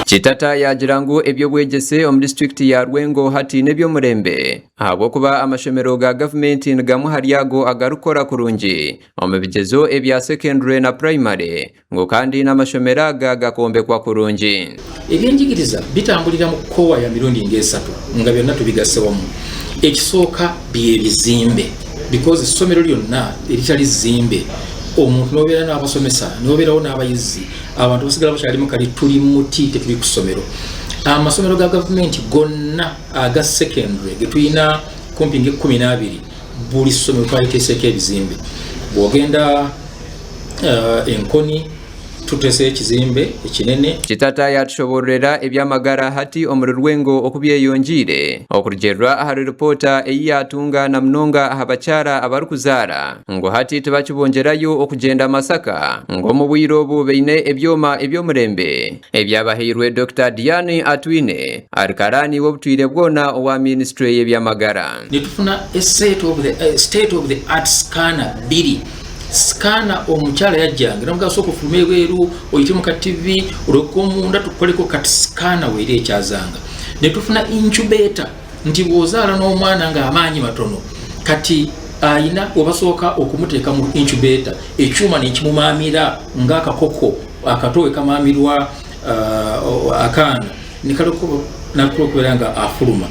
Kitata yaagira ngu eby'obwegyese omu disiturikiti ya Lwengo hati n'eby'omurembe ahabw'okuba amashomero ga gavumenti ni gamwe ahari ago agarikukora kurungi omu bigyezo ebya sekendure na purayimare ngu kandi n'amashomero aga gakombekwa kurungi. Ebyenjigiriza bitambulira mu kkowa ya mirundi ng'esatu nga byonna tubigasse wamu. Ekisooka bye bizimbe because essomero lyonna eritali zzimbe omuntu n'obeera n'abasomesa n'obeerawo n'abayizi abantu basigala bakyalimu kali tuli muti tetuli ku ssomero. Amasomero ga gavumenti gonna aga secondary ge tulina kumpi ng'ekkumi n'abiri buli ssomero twaliteeseeko ebizimbe. Bw'ogenda eh, enkoni tuteeseyo ekizimbe ekinene. Kitata yaatushoboororera eby'amagara hati omuri Rwengo oku byeyongyeire okurugiirira ahari ripoota ei yaatunga na munonga aha bakyara abarikuzaara ngu hati tibakibongyerayo okugyenda Masaka ngu omu bwire obu baine ebyoma eby'omurembe ebyabahairwe Dokita Diane Atwine ari karaani w'obutwire bwona owa minisitule y'eby'amagara. Nitufuna a set of the, a state of the art scanner bbiri scanner omukyala yajjanga namugamba sooka ofulume ebweru oyite mu ka tv olwoka omunda tukukoleko kati scanner weeri ekyazanga netufuna incubator nti bw'ozaala n'omwana ng'amaanyi matono kati ayina webasooka okumuteeka mu incubator ekyuma nekimumaamira ng'akakoko akato wekamaamirwa uh, akaana nekaleka okubeera nga afuluma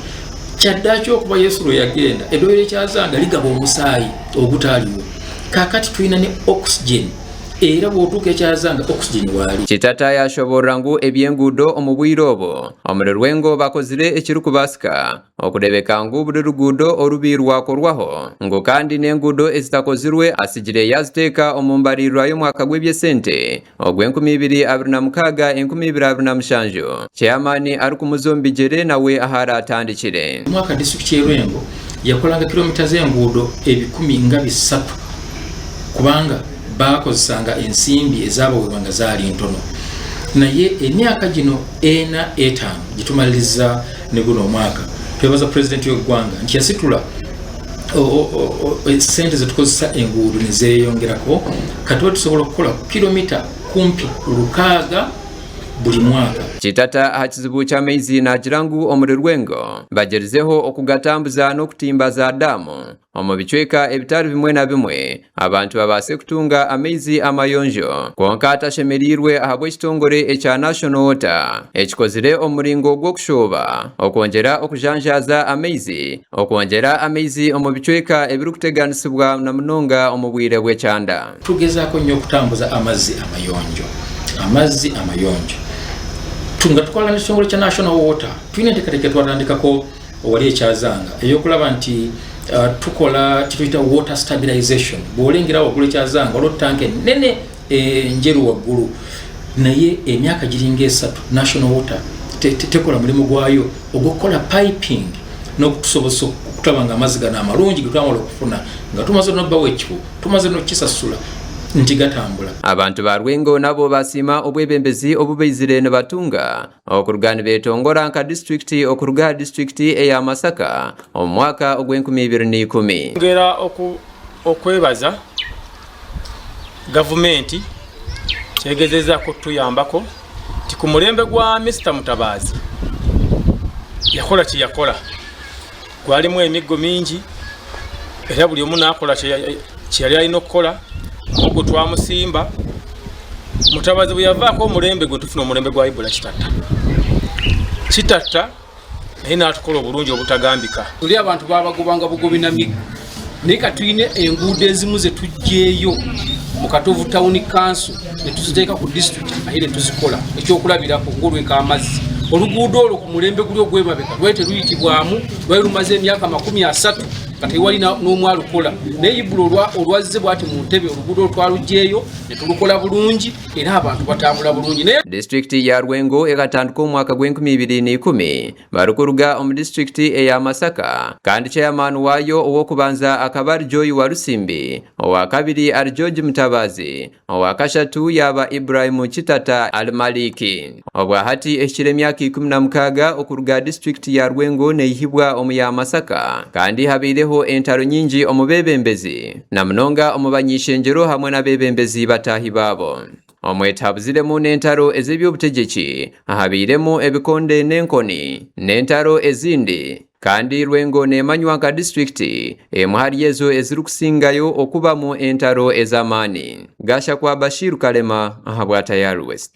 kyaddaaki okuba yesu lwe yagenda eddobero ekyazanga ligaba omusaayi ogutaaliwo kakati tulina ne oxygen era bw'otuuka ekyazanga oxygen waali. Kitata yashoboorora ngu eby'enguudo omu bwire obu omuri Rwengo bakozire ekirikubaasika okureebeka ngu buri ruguudo orubi rwakorwaho ngu kandi n'enguudo ezitakozirwe atsigire yaaziteeka omu mbariirira y'omwaka gw'eby'esente ogw'e 2026, 2027 Chairman arikumuza omu bigyere nawe ahu araatandikire. Omwaka disiturikiti y'e Lwengo yakolanga kilomita z'enguudo ebikumi nga bisatu kubanga baakozesanga ensimbi ezabaweebwa nga zaali ntono naye emyaka gino ena etaano gyetumaliriza ne guno omwaka twebaza pulezidenti w'eggwanga nti yasitula sente zetukozesa enguudo nezeyongerako kati tuba tusobola okukola kilomita kumpi lukaaga buli mwaka. Kitata aha kizibu ky'amaizi naagira ngu omuri Rwengo bagyerizeho okugatambuza n'okutimba za daamu omu bicweka ebitari bimwe na bimwe abantu babaase kutunga amaizi amayonjo kwonka atashemereirwe ahabw'ekitongore ekya National Water ekikozire omu muringo gw'okushooba okwongyera okujanjaaza amaizi okwongyera amaizi omu bicweka ebirikuteganisibwa na munonga omu bwire bw'ekyanda. Tugezaako nnyo okutambuza amazzi amayonjo amazzi amayonjo nga tukola n'ekitongole kya National Water tulina enteekateeka twatandikako owali ekyazanga eyokulaba nti uh, tukola kyetuyita water stabilization bwolengera waggulu ekyazanga waliwo tanka enene enjeru eh, waggulu naye emyaka giringa esatu national water tekola mulimu gwayo ogwokukola piping n'okutusobozesa okutaba nga amazzi gano amalungi getwamala okufuna nga tumaze nobawa ekifo tumaze nokukisasula nti gatambula. Abantu ba Rwengo nabo basiima obwebembezi obu baizire nibatunga Okuruga nibetongora nka disiturikiti okuruga aha disiturikiti eya Masaka omu mwaka ogw'enkumi ibiri na ikumi. Nyongera okwebaza gavumenti kyegezezaku okutuyambako nti ku mulembe gwa Mister Mutabaazi yakola kyeyakora gwalimu emiggo mingi era buli omu nakola kyeyali alina okukola ogwo twamusimba Mutabazi bwe yavaako omulembe gwe tufuna omulembe gwa Ibula Kitatta Kitatta naye n'atukola obulungi obutagambika. Tuli abantu babagobanga bugobi na miggo naye ka tulina enguudo ezimu ze tuggyeeyo mu Katovu Town Council ne tuziteeka ku disitulikiti naye ne tuzikola. Ekyokulabirako ng'olw'ekamazzi oluguudo olwo ku mulembe guli ogw'emabega lwali teruyitibwamu, lwali lumaze emyaka 30 nga tewali n'omu alukola naye Ibula olwazze bwati mu ntebe oluguudo olwo twaluggyeeyo ne tulukola bulungi era abantu batambula bulungi naye. Disiturikiti ya Rwengo ekatandika omu mwaka gw'enkumi ibiri na ikumi barikuruga omu disiturikiti eya Masaka kandi ceyamaani waayo ow'okubanza akaba ari Joy Walusimbi, owakabiri ari George Mutabazi, owakashatu yaaba Ibrahim Kitata Alimaliki. Obwahati ehikire emyaka 16 okuruga disiturikiti ya Rwengo neihibwa omu ya Masaka kandi habaireho. habaireho entaro nyingi omu beebembezi na munonga omu banyeishengyero hamwe n'abeebembezi bataahi baabo. Omwe tihabuziremu n'entaro ez'eby'obutegyeki, ahabairemu ebikonde n'enkoni n'entaro ezindi. Kandi Lwengo neemanywa nka disiturikiti emwe ahari ezo ezirikusingayo okubamu entaro ez'amaani. Gashakwa Bashir Kalema ahabwa Tayari West.